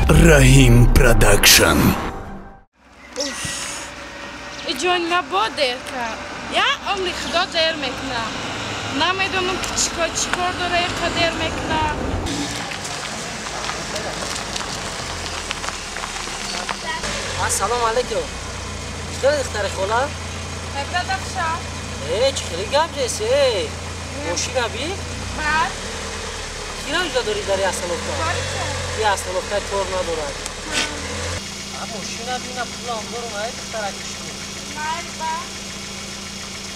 Раҳим Продакшн. Иҷони ма бо дер кард. Я умри худо дер мекуна. Намедонам ки чикор дора иқа дер мекуна. Ассалому алайкум. Чӣ духтари хола? Мебра дафша. Э, чӣ хеле гап ҷеси, э. Мошина би? Бад. Кира ҷуда дори дар остановка? И остановка тор надорад. А мошина би на пулам дорум, ай духтара кишку. Майли ба.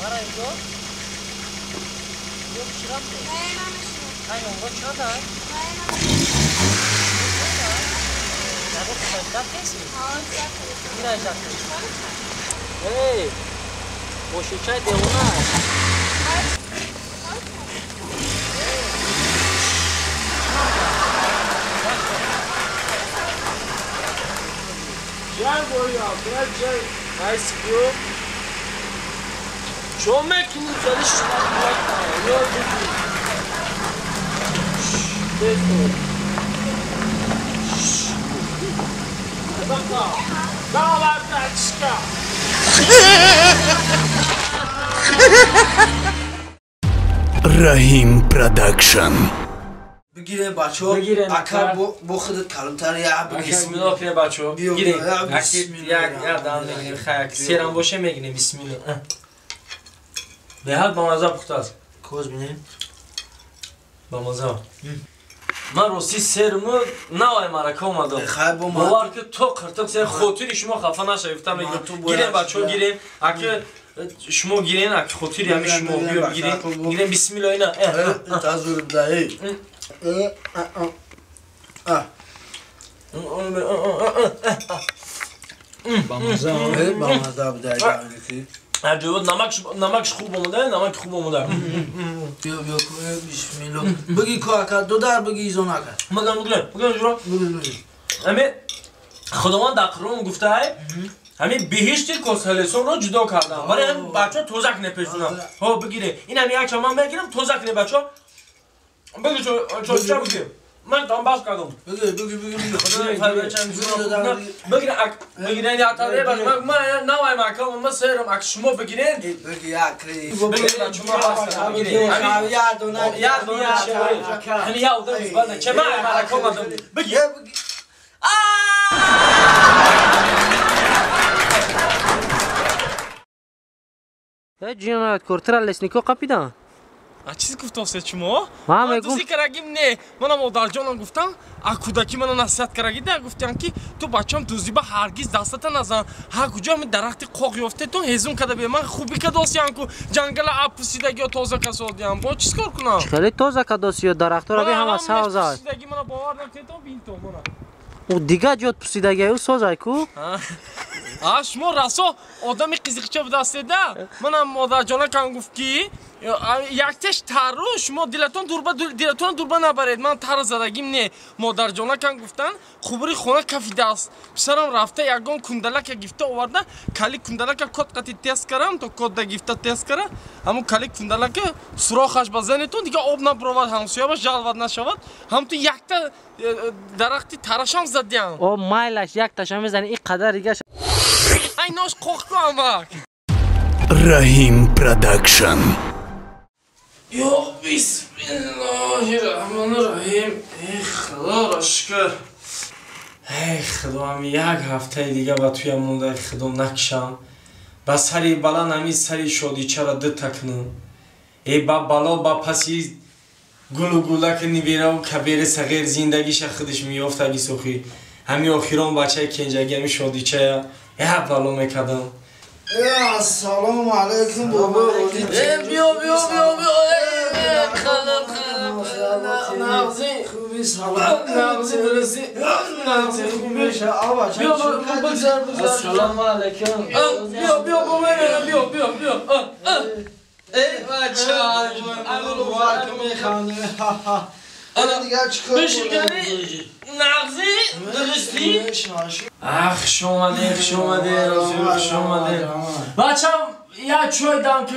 Мара инҷо? Ё чӣ рафте? Не, намешинам. Ай номро чанд ай? Не, намешинам. Эй, мошинчаи девона. Чай боя, брат, чай. Айс ку. Чо мекунӣ? Зали шумо. Давай, братишка. Раҳим Продакшн. Бигирем бачо, ака бо худат калонтар я бигир. Бисмиллоҳ кунем бачо. Гирем. Як як дан мегирем, хай серам боше мегирем бисмиллоҳ. Беҳад бамаза пухтааст. Коз бинем. Бамаза. Ман рости серму навай марака омадам. Бовар ки то қиртиқ сер хотири шумо хафа нашавифта мегирам. Гирем бачо, гирем. Аки шумо гирен, аки хотири ҳами шумо биё бигирем. Гирем бисмиллоҳ ина. Тазур да эй. Бамаза. Бамаза буда. Аҷоиб намакш хуб омода, намак хуб омода. Биё биё бисмиллоҳ. Биги ку ака, дудар биги изон ака. Магам бигирем, бигирем ҷуро. Ҳами Худованд дар Қуръон гуфтаай, ҳами биҳишти косалесонро ҷудо кардам. Барои ҳами бачаҳо тоза кунед пешона. Ҳо бигире. Ин ҳами якча ман мегирам, тоза кунед бачаҳо. Биги чоча биги. Ман там бас кардам. Биги биги биги. Бигирен, бигирен я таре ба ман навай мака, ман серам ак шумо бигирен. Биги як кри. Бигирен бачаҳо ман бас кардам. Бигирен. Я дона я дона ҳами я одам банда че ман марака омадам. Биги. Э, ҷинояткортара леснико қапидан. А чиз гуфтосе шумо? Ман Ман мегум дузӣ карагим не. Манам модарҷонам гуфтам, а кӯдакӣ мана насиҳат карагида гуфтам ки ту бачам дузӣ ба ҳаргиз дастата назан. Ҳар куҷо ҳами дарахти қоқ ёфте ту ҳезум када бия. Ман хубӣ кадосиям ку ҷангала апусидагиё тоза касодиям. Бо чиз кор кунам? Хеле тоза кадосиё дарахтора би ҳама савзай. Пусидаги мана бовар накунед бинто мана. У дига ҷот пусидагиаю созай ку? А шумо расо одами қизиқча будастеда. Манам модарҷонакам гуфт ки яктеш тару шумо дилатон дурба дилатон дурба набаред. Ман тар задагим не. Модарҷонакам гуфтан қубури хона кафидааст. Писарам рафта ягон кундалака гифта оварда, кали кундалака код қати тест карам, то кодда гифта тест кара. Ҳамун кали кундалака сурохаш ба занетон дига об набуровад, ҳамсояба жалват нашавад. Ҳамту якта дарахти тарашам задиям. О майлаш якташа мезани ин қадар дигаш. Ай нош қоқ ку амак. Раҳим Продакшн. Ё бисмиллоҳи раҳмони раҳим. Эй Худоро шукр. Эй Худо, ҳами як ҳафтаи дига ба туям монда, Худо накшам. Ба сари баланд ҳами сари шодичаро дута кунам. Эй ба бало ба паси гулу гулаки нибираву кабери сағир зиндагиша худаш меёфтаги сохӣ. Ҳами охирон бачаи кенҷаги ҳами шодичая як бало мекардам. Ассалому алайкум бобо. Биё биё биё биё. Қалам қалам нағзи хуби салом. Нағзи дурусти нағзи хуби. Биё бигзар бигзар. Ассалому алайкум. Биё биё бобо биё биё биё. Эй бача. Механде. Дигар чӣ кор Бишикани нағзи дурусти. Ах, хуш омадед, хуш омадед, розӣ хуш омадед. Бачам Я чой дам ки?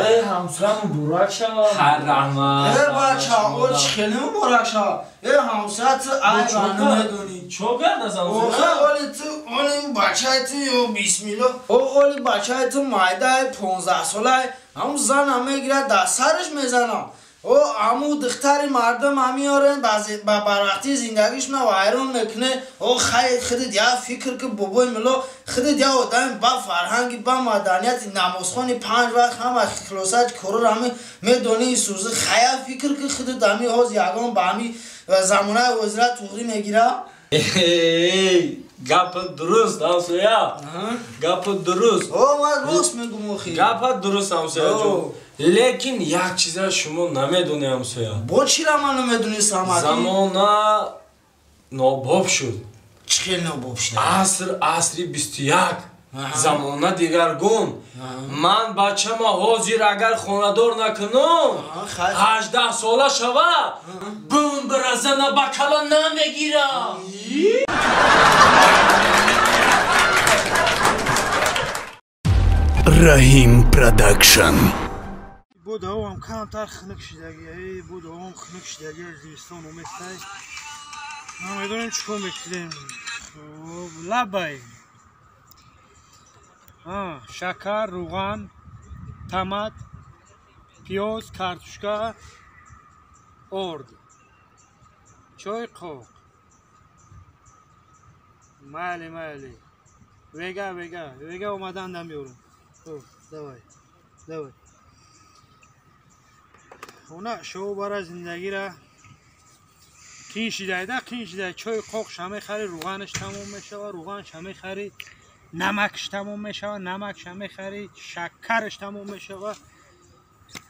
Эй, ҳамсоя муборак шава. Ҳар раҳмат. Э, бача, о чӣ хеле муборак шава. Э, ҳамсоя ту айба намедонӣ. Чо гардаз ҳамсоя? Охе, оли ту, оли бачаи ту ё бисмилло. О, оли бачаи ту майдаи 15 солаи, ҳамун зана мегирад, дар сараш мезанам. О, ҳамун духтари мардум меорен, ба барвақтии зиндагишона вайрон мекуне. О, хай, худит я фикр ки бобои мило, худит я одами ба фарҳанги, ба маданияти, намозхони панҷ вақт ҳама хилосаи корора ҳами медонӣ сӯзӣ. Хая фикр ки худит ҳами ҳоз ягон ба ҳами замонаи ҳозира туғрӣ мегира. Гапа дуруст, ҳамсоя. Гапа дуруст. О, ман рост мегум охи. Гапа дуруст, ҳамсоя ҷон. Лекин як чиза шумо намедонед, ҳамсоя. Бо чира ман намедонистам? Замона нобоб шуд. Чӣ хел нобоб шуд? Аср асри 21. Замона дигаргун. Ман бачама ҳозир агар хонадор накунам, 18 сола шава, бум биразана ба кала намегирам. Раҳим Продакшн. Буд ҳавам камтар хунук шидаги, эй, буд ҳавам хунук шидаги, зимистон оместай. Намедонем чӣ кор мекунем. Хуб, лабай. Шакар, руған, томат, пиёз, картошка, орд, чой қоқ. Майли, майли. Вега, вега, вега омадан намеёрам. Хуб, давай, давай. Хона шоу бара зиндагира қин шидайда, қин шидай. Чой қоқ шамехари, руғанаш тамом мешава, руған шамехари, намакш тамом мешава, намак шамехари, шакараш тамом мешава.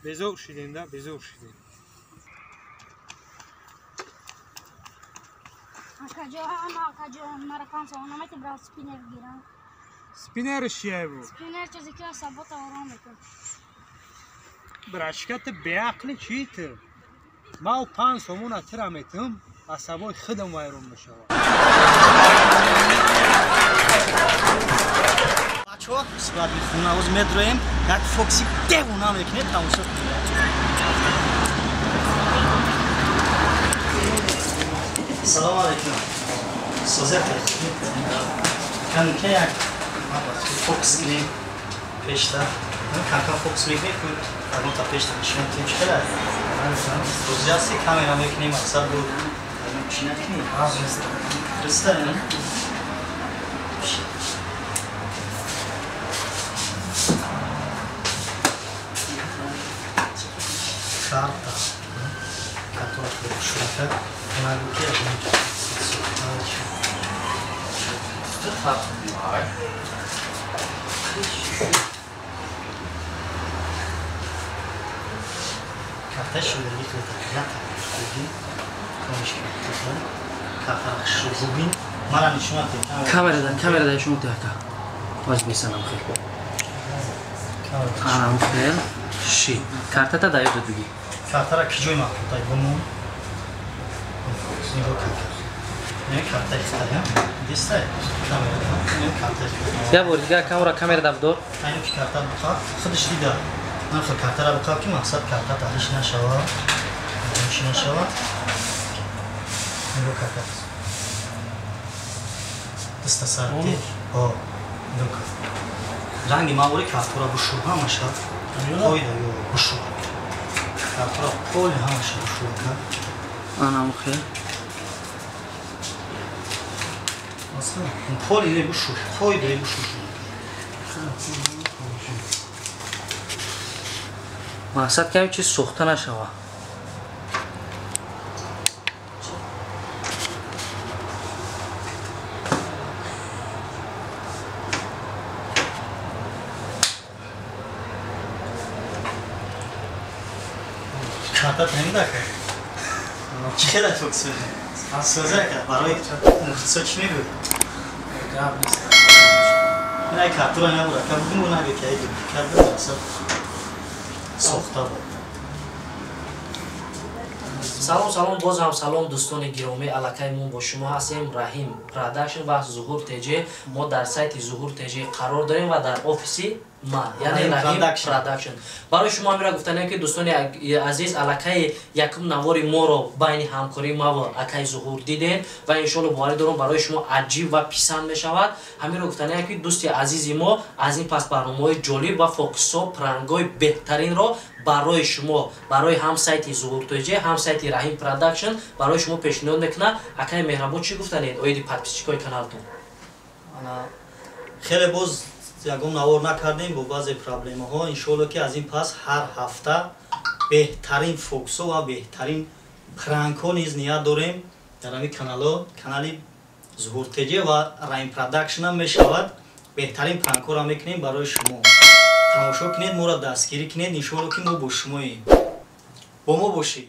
Безор шидем да, безор шидем. Акаҷон, акаҷон, мара панҷ сомон намати брав спиннер гирам. Спиннер чия бу? Спиннер чизе ки сабота ором мекунад. Брачка, ту беақли чӣ ту? Мал 5 сомона тира метам, асабои худам вайрон мешавад. Бачаҳо, сибаби хона оз медроем, як фокси девона мекунед, тамошо кунед. Салом алейкум. Созия канке як фокс кунем пешта. Канкан фокс мекунем, ягон та пешта нишон тем чӣ хела? Созия си камера мекунем, мақсад бу чӣ накунем? Дурста, не? Карта. Карта шурака. Карта шураги камера камера нишон ака. Боз мезанам хел. Анам хел. Ши. Картата да ёдат бигӣ. Картара ки ҷой махтутай бумон? Нигоҳ кун. Не карта хитая. Дистай камера. Не карта. Я бор дигар камера камера давдор. Айно ки карта буқа, худаш дида. Ман хел картара буқа ки мақсад карта таҳлиш нашава. Чӣ нашава. Нигоҳ карта. Даста сарти. О, нигоҳ кун. Ранги мавори картора бушур ҳамаша. Қоида ё бушур. Картора поли ҳамаша бушур. Анам хел. Поли не бушур, қоида бушур. Мақсад ками чиз сӯхта нашава. Карта намедака. Чӣ хела фокус созака барои мухлисо чӣ мегӯй? Гап нест. Ина картура набура, ка бугун набе ки ай дупикат мақсад сохта буд. Салом, салом, боз ҳам салом, дӯстони гиромӣ, аллакай мо бо шумо ҳастем, Раҳим Продакшн ва Зуҳур ТЖ. Мо дар сайти Зуҳур ТЖ қарор дорем ва дар офиси Ма, яъне Раҳим Продакшн. Барои шумо ҳамира гуфтанем, ки дӯстони азиз, аллакай якум навори моро байни ҳамкории ма ва акай Зуҳур дидем ва иншоалло боварӣ дорам, барои шумо аҷиб ва писанд мешавад. Ҳаминро гуфтанем, ки дӯсти азизи мо аз ин пас барномаҳои ҷолиб ва фокусҳо, пранкҳои беҳтаринро барои шумо, барои ҳам сайти Зуҳур ТЖ, ҳам сайти Раҳим Продакшн барои шумо пешниҳод мекунад. Акай меҳрабон, чӣ гуфтанед оиди подписчикои каналтон? Хеле боз ягон навор накардем бо баъзе проблемаҳо. Иншоалло, ки аз ин пас ҳар ҳафта беҳтарин фокусҳо ва беҳтарин пранкҳо низ ният дорем дар ҳамин канало. Канали Зуҳур ТЖ ва Раҳим Продакшнам мешавад. Беҳтарин пранкҳоро мекунем барои шумо. Тамошо кунед моро, дастгирӣ кунед. Иншоалло, ки мо бо шумоем, бо мо бошед.